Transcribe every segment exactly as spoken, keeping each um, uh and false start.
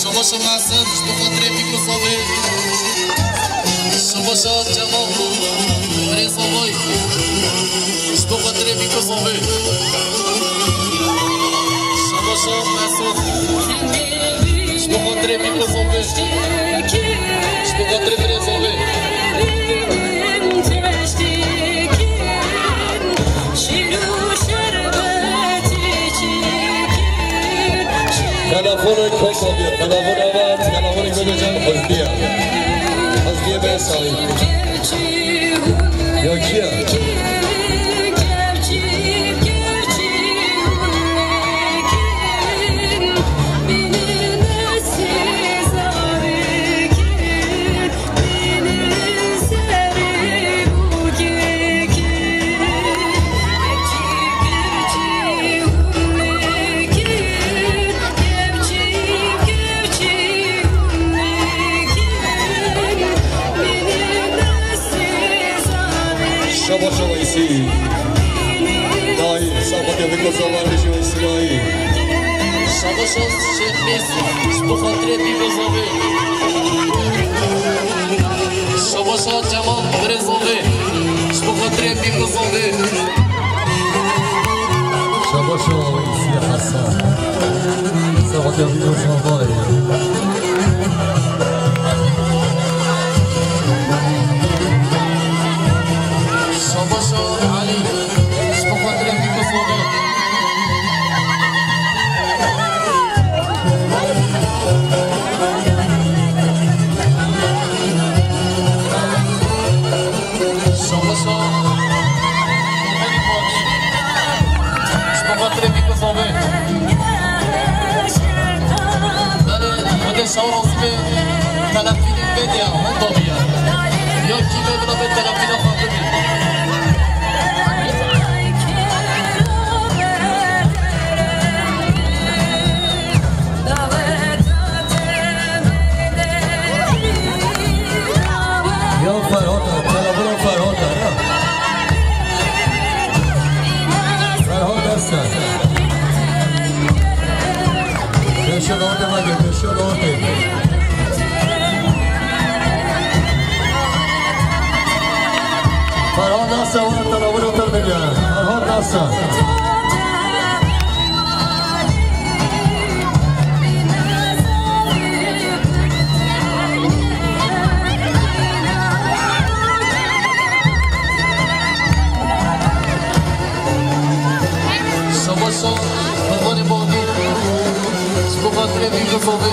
Şabaşa Mesut, ji bo xatirê Bîko Zavê. Şabaşa Cemal, Rêza Vay. Ji bo xatirê Bîko Zavê. Şabaşa Mesut. Ji bo xatirê Bîko Zavê. Ji bo xatirê Rêza Vay. Telefonê kek abiye, telefonê eve, telefonê bebe can Hüsniye. Hüsniye be sahip. Ya kiye? Şaba şaba isi. Dayı, şaba devik o zaman bir şey isi dayı. Şaba şans Şehmîs, ji bo xatirê Bîko Zavê. Şabaşa Cemal Birê Zavê, ji bo xatirê Bîko Zavê. Şabaşa Weysiye Hasan. Şabaşa Bîko Zavê. Şabaşa Elî, ji bo xatirê Bîko Zavê. Şabaşa. Ji bo xatirê Bîko Zavê. Belê, xwedê şaw razî be, telefînê bê diya, hon dabiye. Ya kî bê bila bê telefîna xwe bibî. Ya Ferhat, telefona Ferhat, ya. Ferhat Esen. Beşe dağıtı var, beşe dağıtı. Ferhat Esen, telefona otur bile. Ferhat Esen. Şabaşa, hevalê bavî, ji bo xatirê vî bi bavê.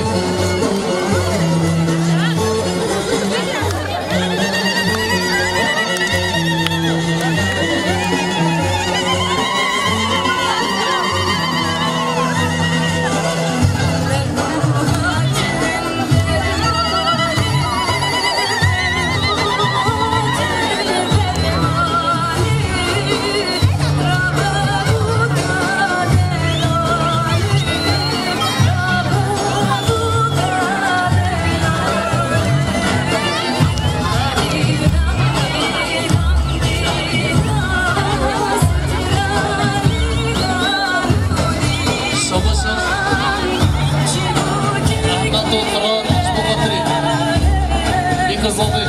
Şabaşa. Ehmed Oturan, ji bo xatirê. Bîko Zavê.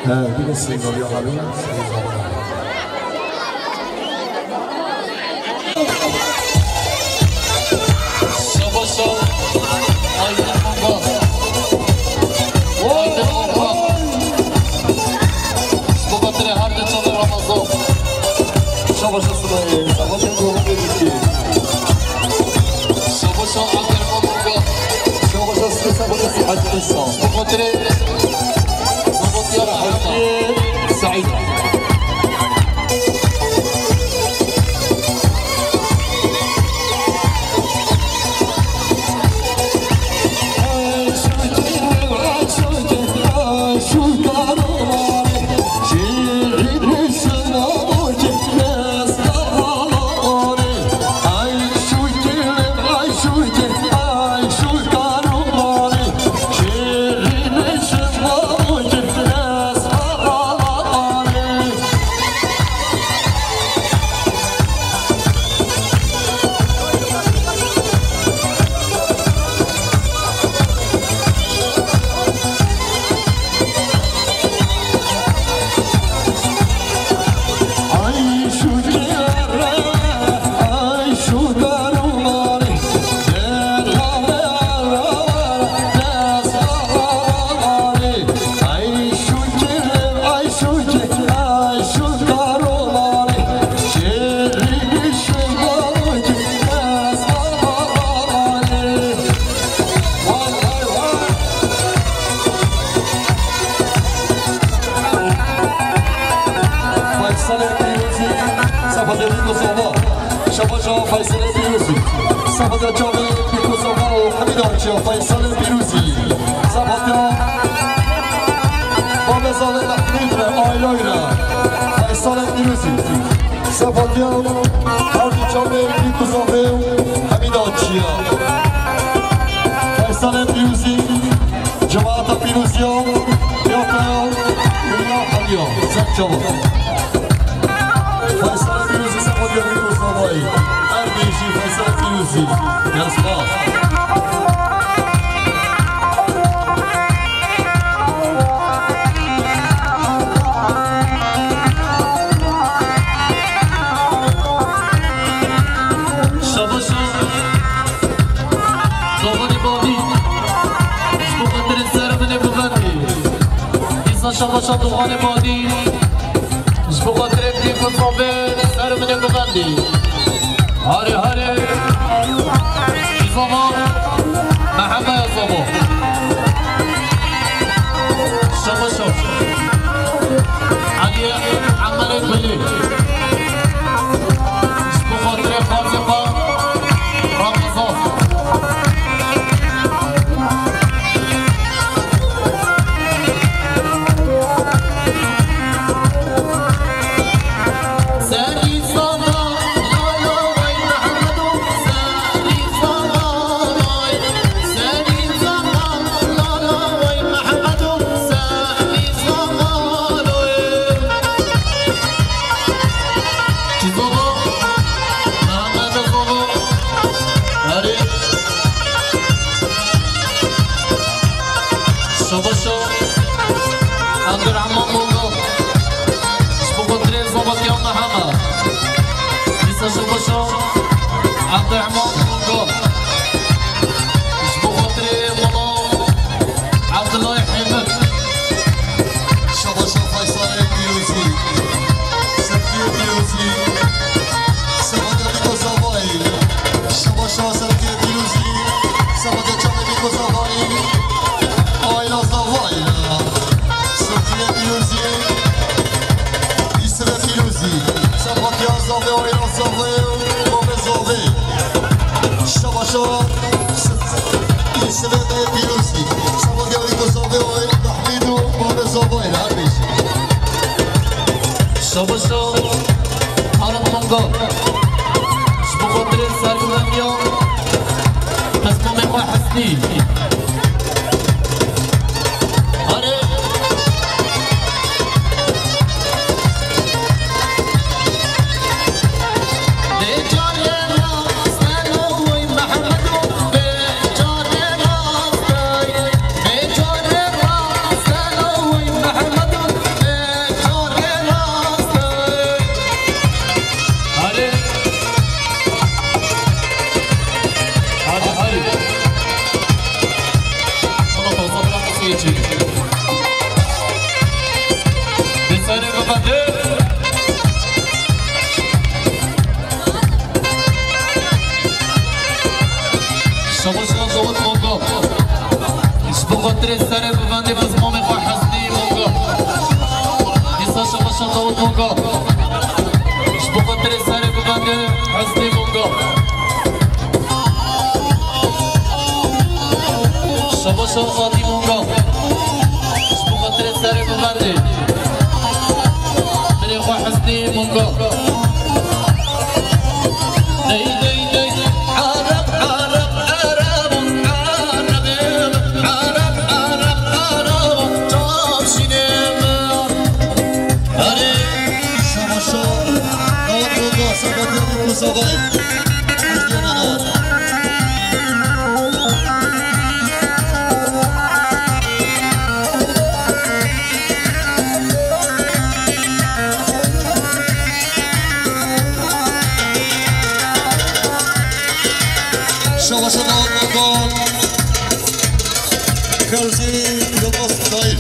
Ha, bir de Seyda bir halim. Savaşa Aydın Manga. Aydın Manga. Ji bo xatirê her du çavê Ramazan. Savaşa Sıla'yı, savaşa Doğu Beylik'i. Savaşa Aydın Manga. Savaşa Sıla, savaşa Sıla. Ji bo xatirê Sametî Saîd. Paşa Feysalê Pîrozî. Sefatiya çavê Pîrozova û Hemîda Çiya Feysalê Pîrozî. Sefatiya Babê Zalê Mehmûd re, aîlay re. Feysalê Pîrozî. Sefatiya her du çavê Pîrozovê û Hemîda Çiya. Feysalê Pîrozî. Cemaata pîroziya, ya te ya, ya hemiya, ser çava. Feysalê Pîrozî, sefatiya Pîrozovayî. Her bijî Feysalê Pîrozî. Dest xweş. Şabaş. Zavalê bavî, ji bo xatirê ser min ê bivendî. Dîsa şabaşa doxanê bavî, ji bo xatirê dîk û zavê ser min ê bivendî. Harê harê, zava, Mehemaya zava. Şabaşa. Eliyê Emerê Gulî. Ji bo xatirê xalê xwe Ramazan. Serî zava, lala wey Mehmedo, serî zava wey. Serî zava, lala wey Mehmedo, serî zava wey. Çi zava? Mehmedo zava. Erê. Şabaşa Abdurrahman Mongo. Ji bo xatirê zavatiya Mehema. Dîsa şabaşa Abdurrahman Mongo. Ji bo xatirê mala Abdullah Hemid. Şabaşa Feysalê Pîrozî. Sefiyê Pîrozî. Sefatiya Bîko Zavayî. Şabaşa Sefiyê Pîrozî. Sefatiya çavê Bîko Zavayî. Ayla Zavayî. Sefiyê Pîrozî. Îsivê Pîrozî. Sefatiya Zavê, Ayla Zavê. Bavê Zavê. Şabaşa. Îsivê Pîrozî. Sefatiya Bîko Zavê. Mahmîd û Bavê Zavayî. Her bijî. Şabaşa Arif Mangal. Ji bo xatirê serbilendiya xizmamê xwe Hesnî. Arê. Bê carê rast e, oy Mehmedo, bê carê rast e. Bê carê rast e, oy Mehmedo, bê carê rast e. Hadi. Hadi, hadi. Buna fazla bırakmasın için. Bir saniye kapattı. Şabaşa Dawud Mongo. Ji bo xatirê serê bivendê bi zimanê xwe Hesnî Mongo. Dîsa şabaşa Dawud Mongo. Ji bo xatirê serê bivendê Hesnî Mongo. Şabaşa Fatî Mongo. Ji bo xatirê serê bivendê. Dilê xwe Hesnî Mongo. Dey, dey, dey. Arab, Arab, Arab, Arabim. Arab, Arab, Arab, çavşînê min. Erê. Şabaşa. Dawet Mongo, Sebahattin Musavi. Şabaşa Dawet Mongo. Fevzi Yılmaz Tahir.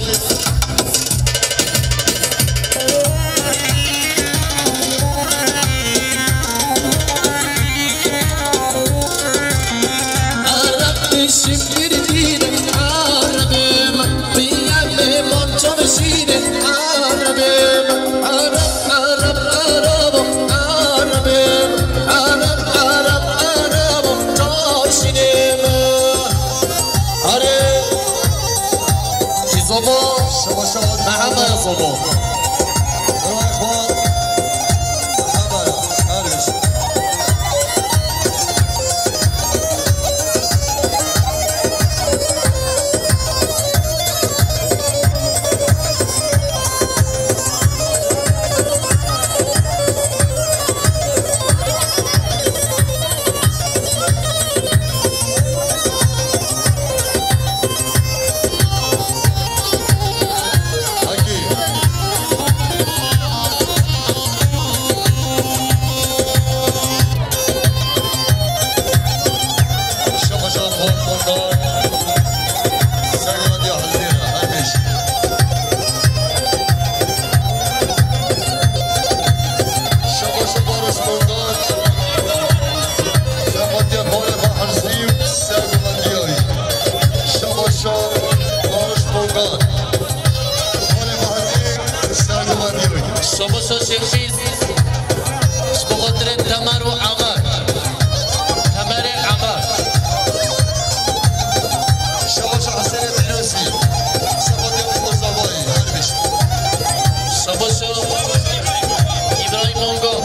Şîzomo. Şaba şaba. Mehemaya Zomo. Ray xwe. Mehemaya. Her bêş. Şabaşa Baris Bondan. Şabaşa Baris Bondan. Şabaşa Baris Bondan. Şabaşa Şêxîz. Ji bo xatirê Temer û Emer. Temerê Emer. Şabaşa Hesênê Pîrozî. Şabaşa Mustafa Zavayî. Her bêş. Şabaşa Îbrahîm Ongo.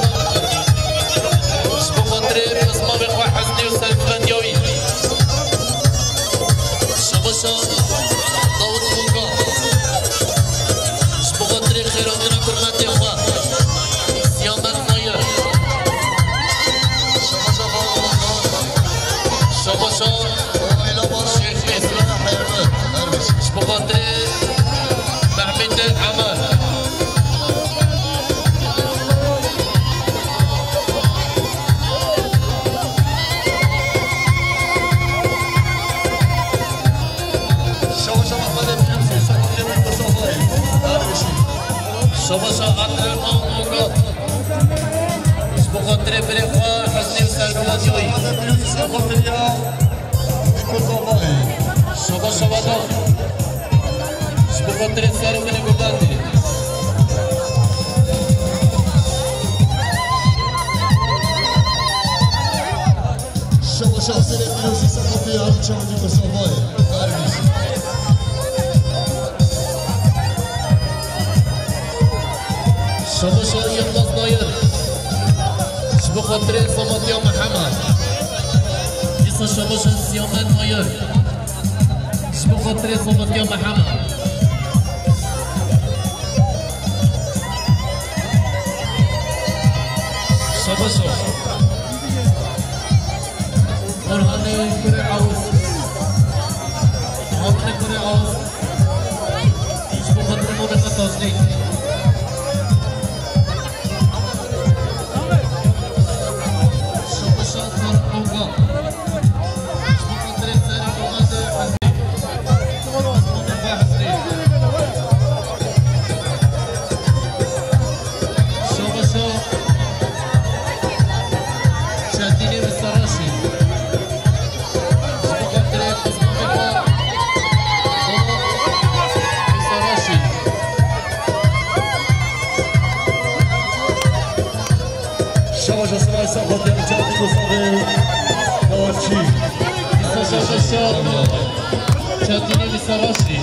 Ji bo xatirê pismamê xwe hesnî û serfivendiya wî. Şabaşa Dawid Ongo. Ji bo xatirê xêratina kurmetê xwe. Siyamet Nayir. Şabaşa Şêx Mesut. Ji bo xatirê Mehmetê Emer. Şabaşa Mehmetê Pîrozî, şabaşa Mehmetê Pîrozî. Şabaşa Adil Ongo. Ji bo xatirê birê xwe Hesnî û Serfivendiya wî. Şabaşa Weda. Ji bo xatirê ser û binê Gulbendê. Şabaşa Hesênê Pîrozî, Seqafê Yarî Çandî Mustafayê. Her bîst. Şabaşa Yilmaz Nayir. Ji bo xatirê Samatiya Mihemed. Dîsa şabaşa Siyamet Nayir. Ji bo xatirê Samatiya Mihemed. Şabaşa. Orhanê kurê Ewis. Orhanê kurê Ewis. Ji bo xatirê Monika Tozlî. Şabaşa Tarık Konga. Ji bo xatirê Serê Konga de Hesnî. Şabaşa Çetinê Misaraşî. Ji bo xatirê pismamê xwe. Misaraşî. Şabaşa Siray Sefo Tevcan Musafê Kawaçî. Şabaşa Çetinê Misaraşî.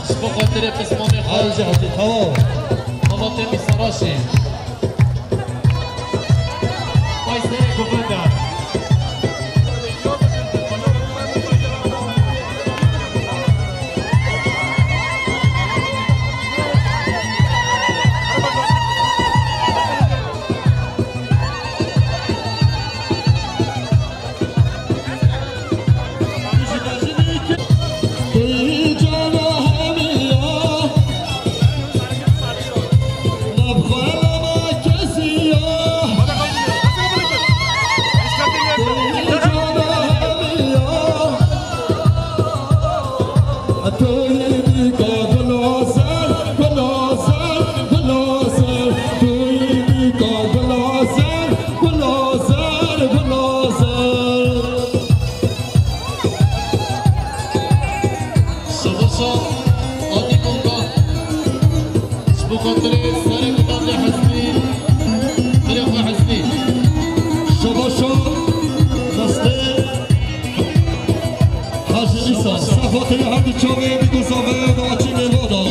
Ji bo xatirê pismamê xwe. Her jehî, tamam. Xebatê Misaraşî. Vay serê govenda. Şabaşa Adî Konga. Ji bo xatirê serê Gulbendê Hesnî, dilê xwe Hesnî. Şabaşa destê Hacî Sefatê her du çavê bî guzave ve açî mêvana.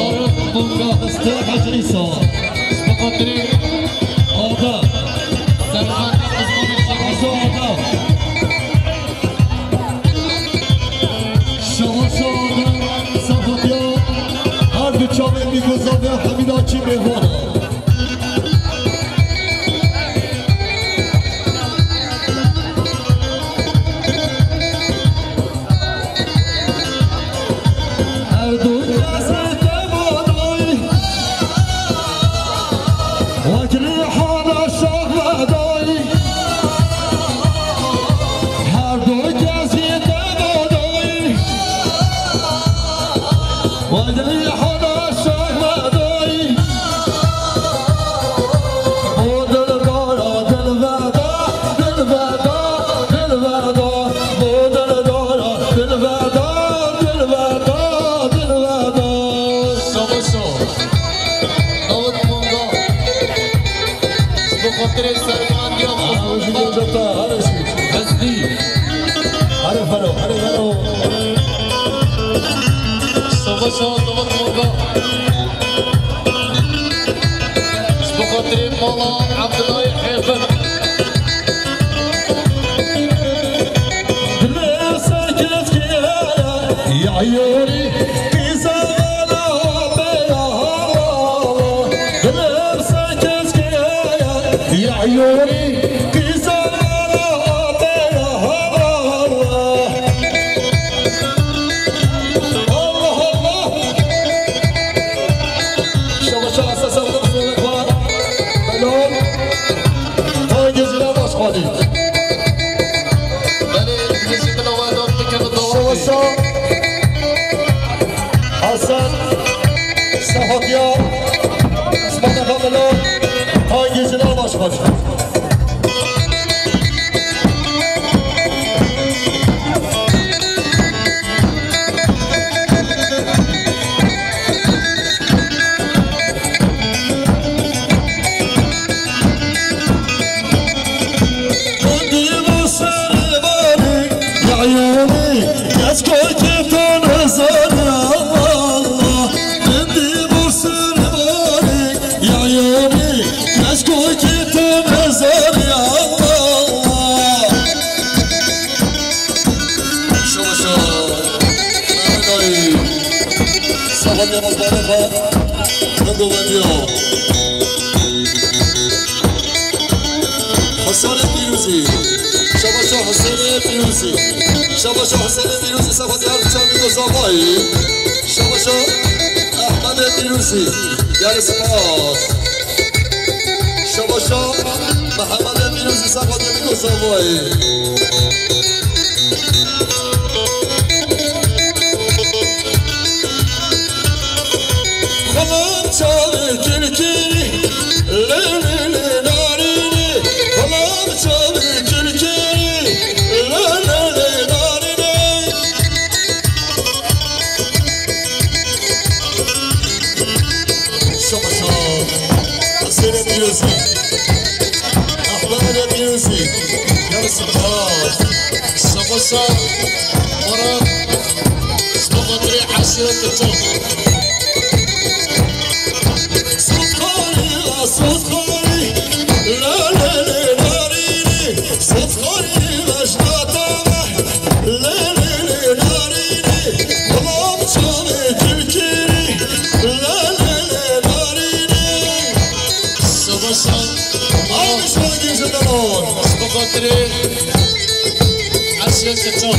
Destê Hecî Îsa. Ji bo xatirê Adem. Servan Osman'ın Şabaşa Adem. Şabaşa Adem. Sefatiya her du çavê bî guzave Hemîd açî mêvana. Şabaşo. Dawid Manga. Ji bo xatirê servandiya xwe. Hare jî gel cota, hare jî. Bezdî. Hare fero, hare fero. Şabaşo Dawid Manga. Ji bo xatirê mala Abdullah Hêfir. Şabaşa Hasan, sağ olun, sağ olun. Belal. Tayê Gecîlan Başkanî. Belê, bizi bila we dot bikin, dawet. Şabaşa Hasan, Sefatiya, Osman Efendili, Tayê Gecîlan Başkanî. Şabaşa. Ay. Sefatiya mezbanê xwe. Bingo vendiyo. Hüseyinê Pîrozî. Şabaşa Hüseyinê Pîrozî. Şabaşa Hüseyinê Pîrozî, Sefatiya Çandî Zavayî. Şabaşa Ehmedê Pîrozî. Gelî spas. Şabaşa Mehemedê Pîrozî, Sefatiya Zavayî. Xulam çavê kirkirî, lê lê lê narînî. Xulam çavê kirkirî, lê lê lê narînî. Şabaşa Hüseyinê Pîrozî. Ehmedê Pîrozî. Gelî spas. Şabaşa. Mara. Ji bo xatirê eşîretê çav. Sotxarî, sotxarî. La la la la rî rî. Sotxarî, vejna tame. La la la la rî rî. Xulam çavê kirkirî. La la la la rî rî. Şabaşa. Alkış var gençler. Ji bo xatirê eşîretê çav.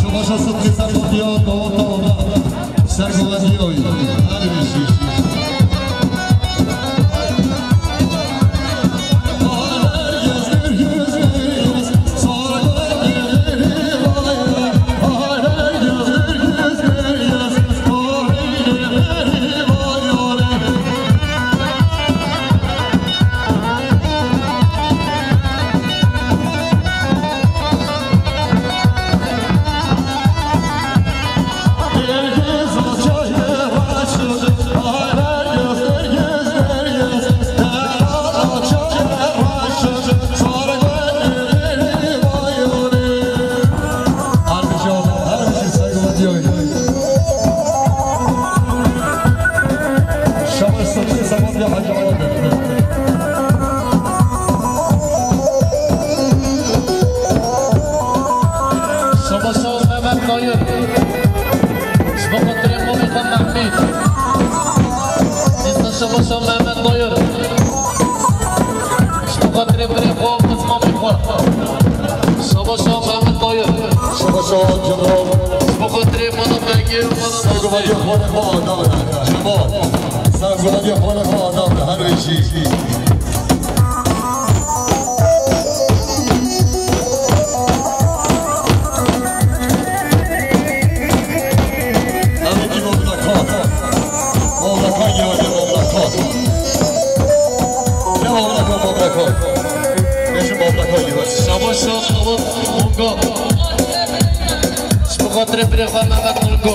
Şubaşa Sıtkı Sergotiya, Davut Dağda, Sergotiya, her bir şey. Şabaş Sıtkı, Samatya Hacı Ağa. Şabaş Mehmet Kayır. Ji bo xatirê mamê xwe Mehmet. Dîsa şabaş Mehmet Kayır. Ji bo xatirê birê xwe, mamê xwe. Şabaş Mehmet Kayır. Şabaş Cemal. Ji bo xatirê mala Begê û mala Sergovetiya xwe ne xwe adam e. Cemal. Sergovetiya xwe ne xwe adam e. Her wê jî. Ev ê kî mamlaka? Mamlaka, ya ne mamlaka? Ne mamlaka, mamlaka? Bêjin mamlaka, ya. Şabaş, şabaş, mamlaka. Ji bo xatirê birê xwe Mehmet Nurgo.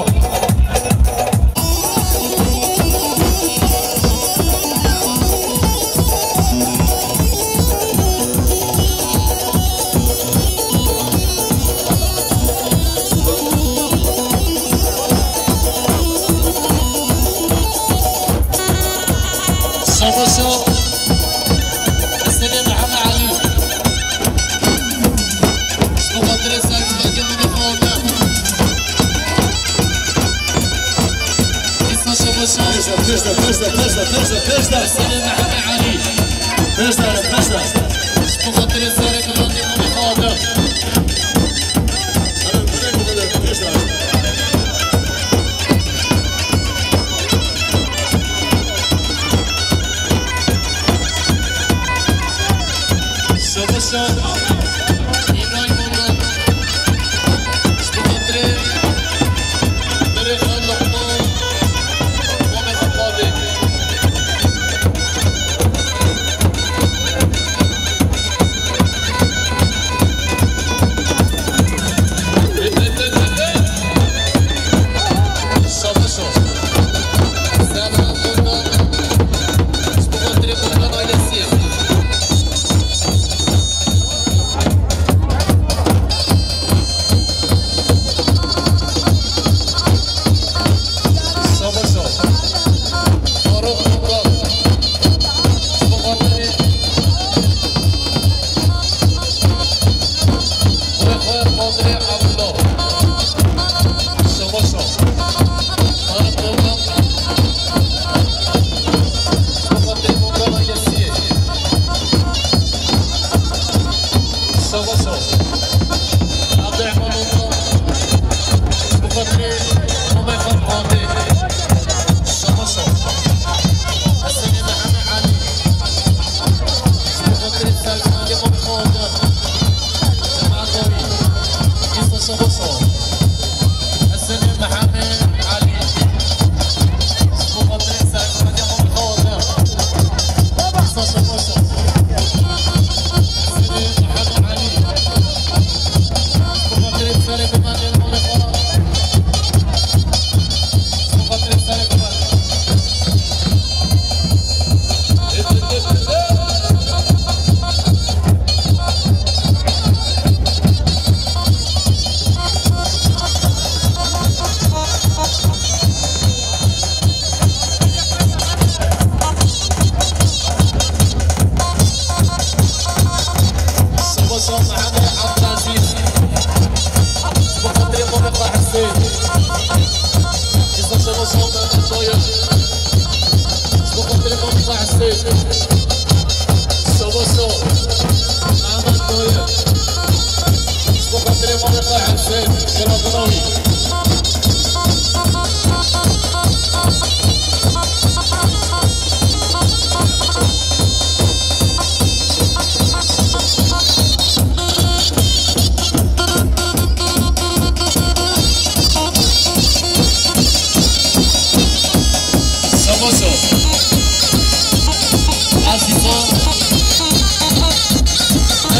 Şabaş. Sêrê Mihemed Elî. Ji bo xatirê serhilbetê min xwe. Îsa şabaş. Pêşde, pêşde, pêşde, pêşde, pêşde, pêşde. Sêrê Mihemed Elî. Pêşde, pêşde. Ji bo xatirê serhilbetê min xwe. Şabaşa. İbrahim Ondan. Ji bo xatirê birê xwe Luqman. Muhammed Qadê.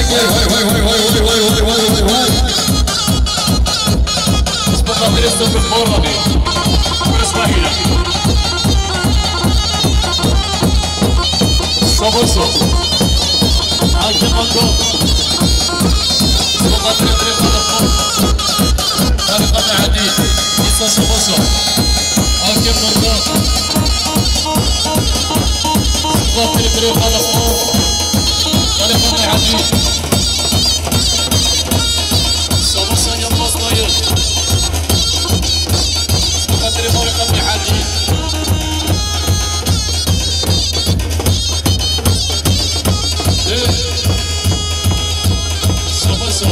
Vay, vay, vay, vay, vay. Ji bo xatirê Soqî Xorabî. Were Îsmaîl. Şabaş o. Hakim Anko. Ji bo xatirê birê xwe de xwe. Xalîfetê Edî. Îsa şabaş o. Hakim Anko. Ji bo xatirê birê xwe de xwe. Xalîfetê Edî. Şabaş o Yilmaz Nayir. Xatirê Mawê Qebrê Hecî. Ê, şabaş o.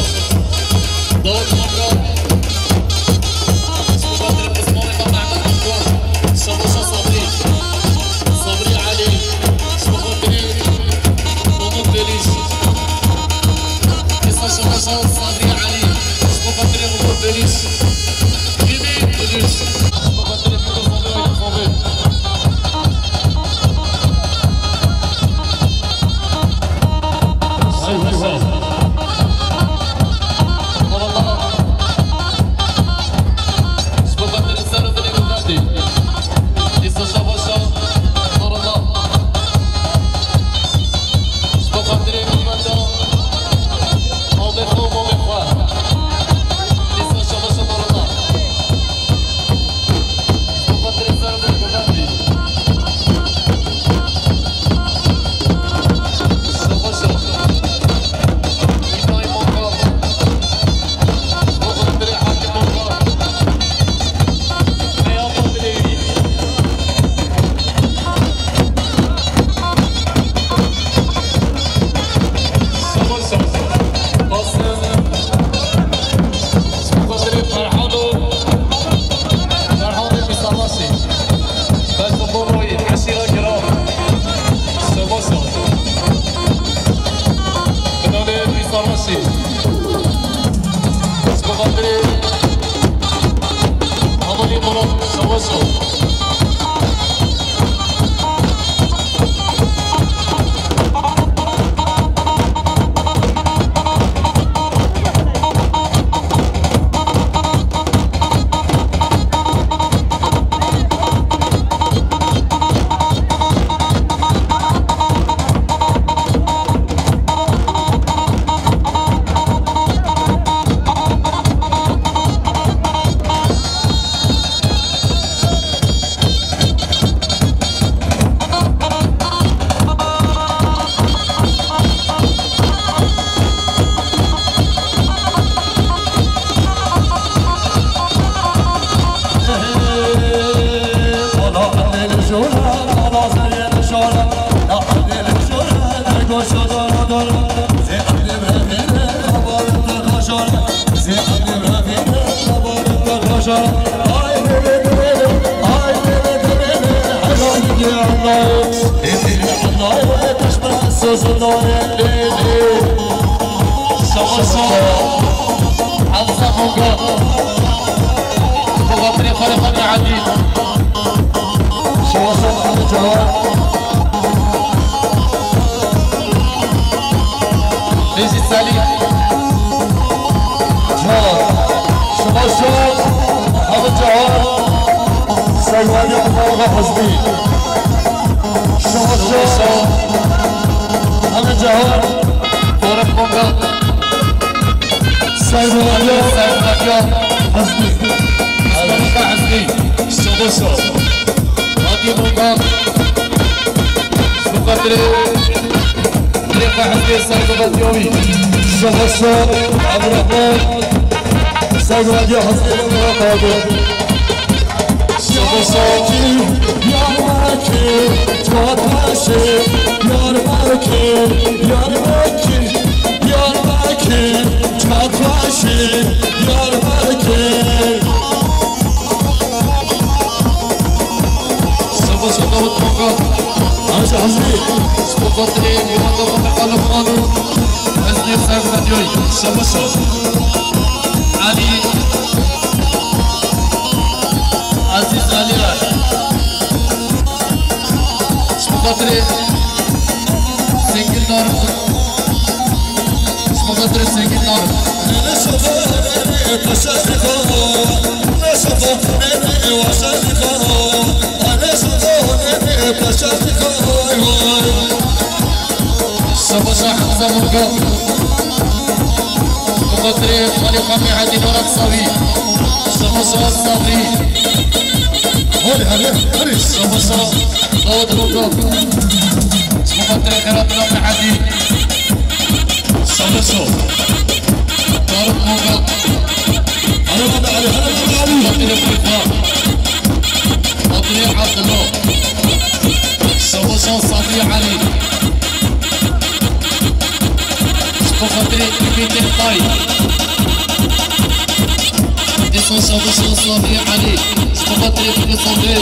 Dawud Manga. Xatirê Mawê Qebrê Hecî. Şabaş o Sabrî. Sabrî Elî. Xatirê Mahmud Belîş. Îsa şabaş o Sabrî Elî. Xatirê Mahmud Belîş. Ferhano, Ferhanê Mîsavaşê. Belkî bo royê eşîra giran. Şebaş o. Binanê Mîsavaşê. Ji bo xatirê Hevalê Murat, şebaş o. Şebaş o. Hemza Mongo. Xatirê xwe re Xatirê Edî. Şebaş o Mehmet Cewher. Mecîd Salîh. Cewher. Şebaş o. Mehmet Cewher. Serweriya Muharrem Hizbî. Şebaş o. Mehmet Cewher. Tarık Mongo. Serweriya Hizbî. Serweriya Hizbî. Şebaş o. Hadi Mongo. Ji bo xatirê Rêxa Hizbê Sergoba Diyawî. Şebaş o Abdurrahman. Sergoba Diyaw Hizbê Diyawî. Şebaş o. Diyarbekir, Çataşê, Diyarbekir, Diyarbekir, Diyarbekir, Çataşê, Diyarbekir. Şebaş o Davut Moka. Haji Hizbî. Ji bo xatirê Mîranda Moka Xalifan û Hizbê Sergoba Diyawî. Şebaş o. Elî. Ezîz Elî. Ji bo xatirê Sengildar. Şabaşa Hemza Murga. Bi xatirê Xalî Xamî Hedî Nora Qsavî. Şabaşa Sabrî. Hadi, hadi, hadi. Şabaşa Dawud Murga. Bi xatirê Xerat Name Hedî. Şabaşa. Tarık Murga. Hadi, hadi, hadi, hadi, hadi, hadi. Xatirê Feyza. Xatirê Abdullah. Şabaşa Sabri Ali. Ji bo xatirê Ümîdê Tay. Dîsa şabaşa Sabri Ali. Ji bo xatirê Filiz Andrê.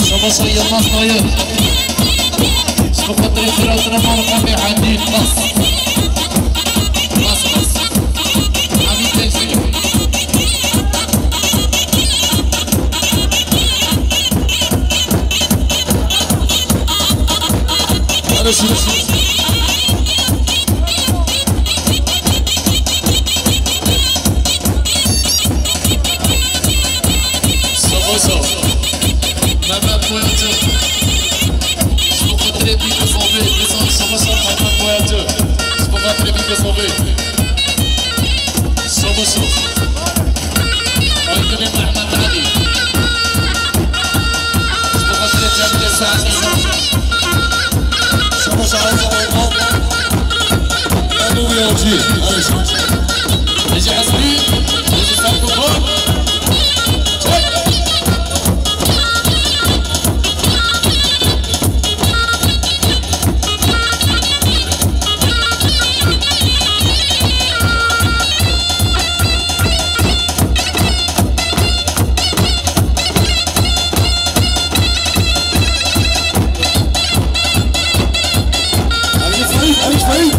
Şabaşa Yilmaz Nayir. Ji bo xatirê xiratina mala Xamê Hedî. Bas. Bas, bas. Hamî Tevfîq. Hadi şunu. Savaşa. Mehmet Boyacı. Ji bo xatirê Bîk û Sobê. Dîsa Savaşa Mehmet Boyacı. Ji bo xatirê Bîk û Sobê. Savaşa. Aydınê Mehmet Ali. Ji bo xatirê Cemilê Saedî. Savaşa Ayza Orman. Ebu Yolcu. Hadi şunu. Êzî Hesbî, êzî Serkofan. Çek! Allez, Farid, allez, Farid.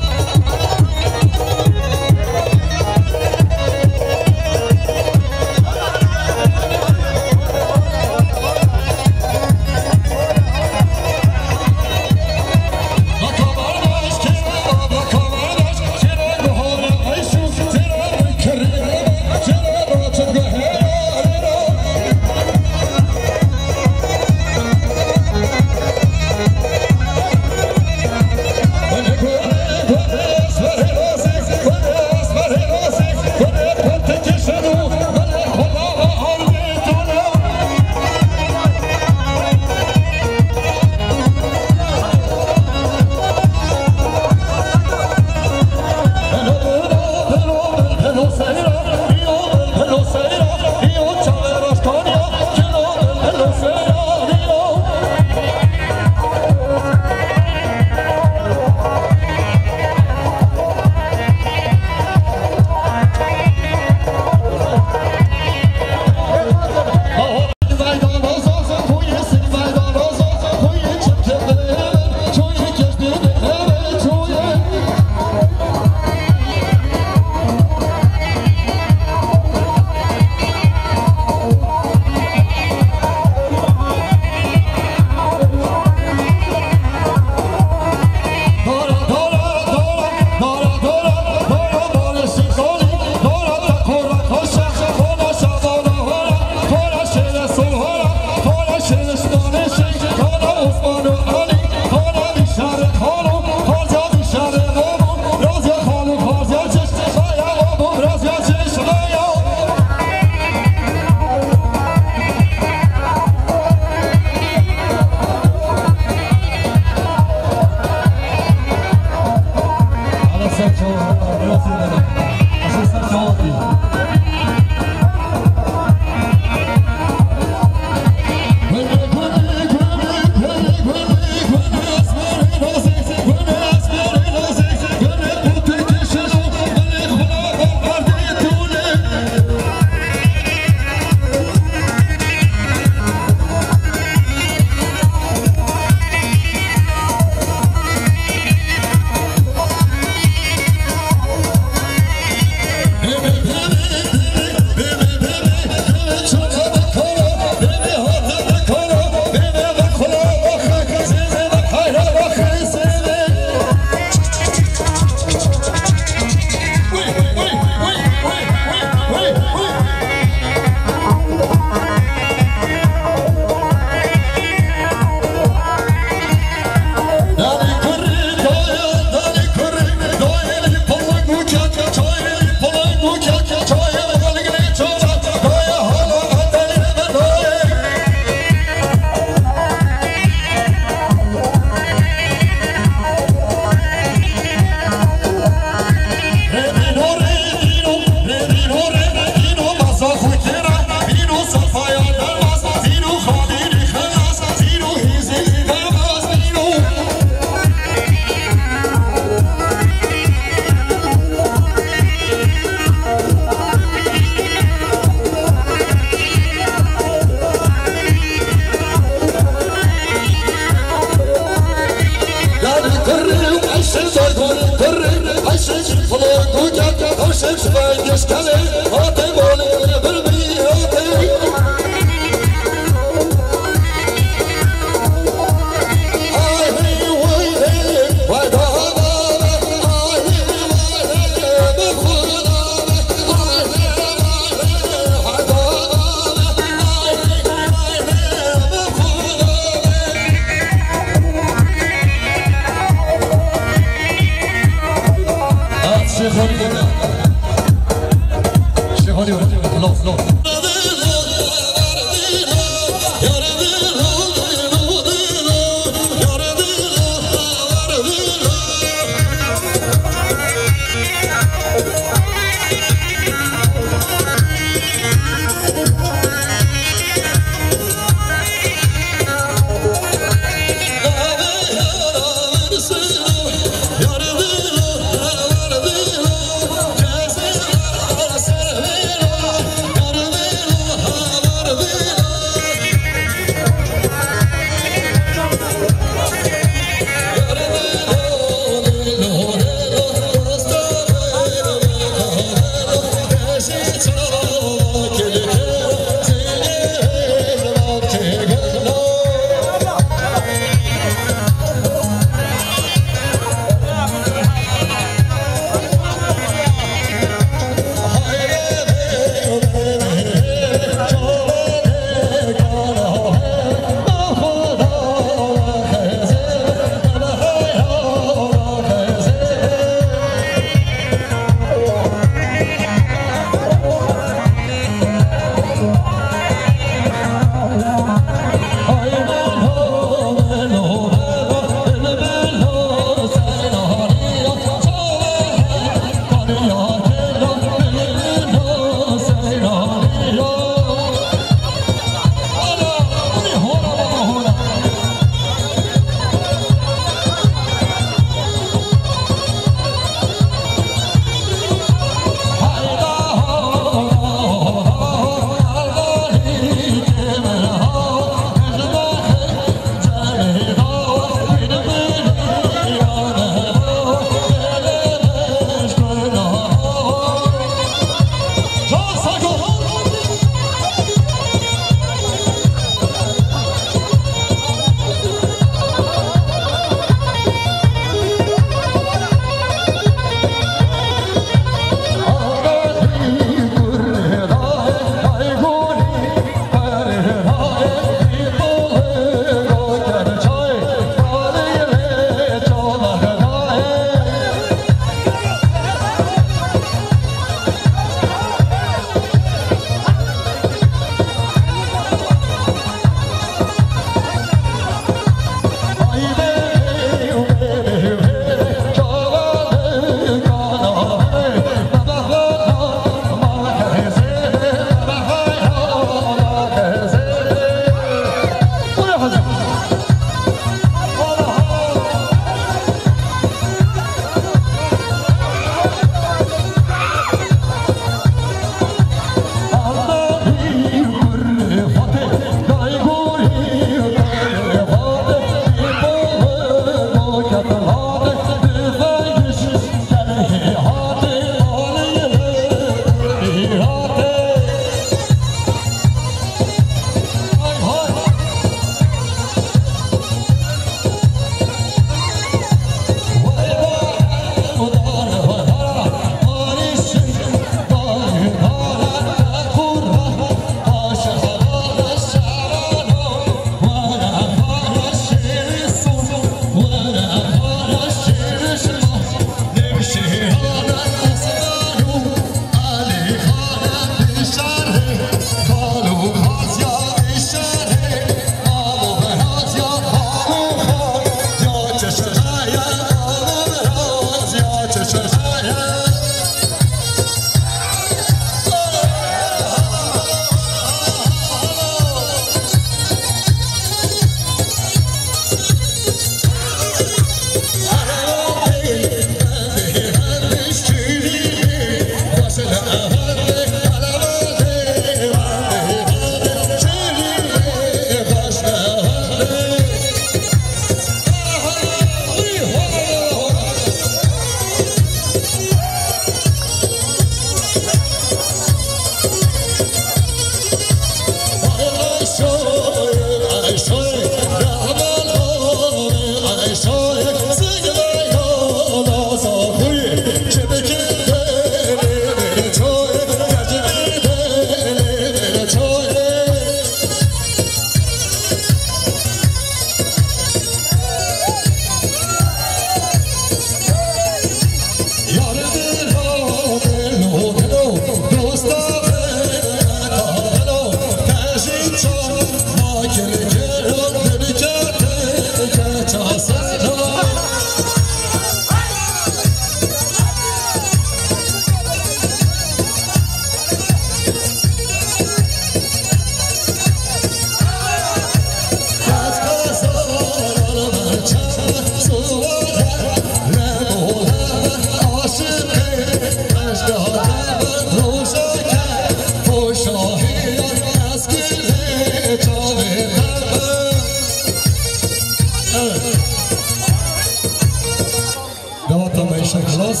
Gavata me îşe xilas.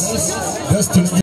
Dest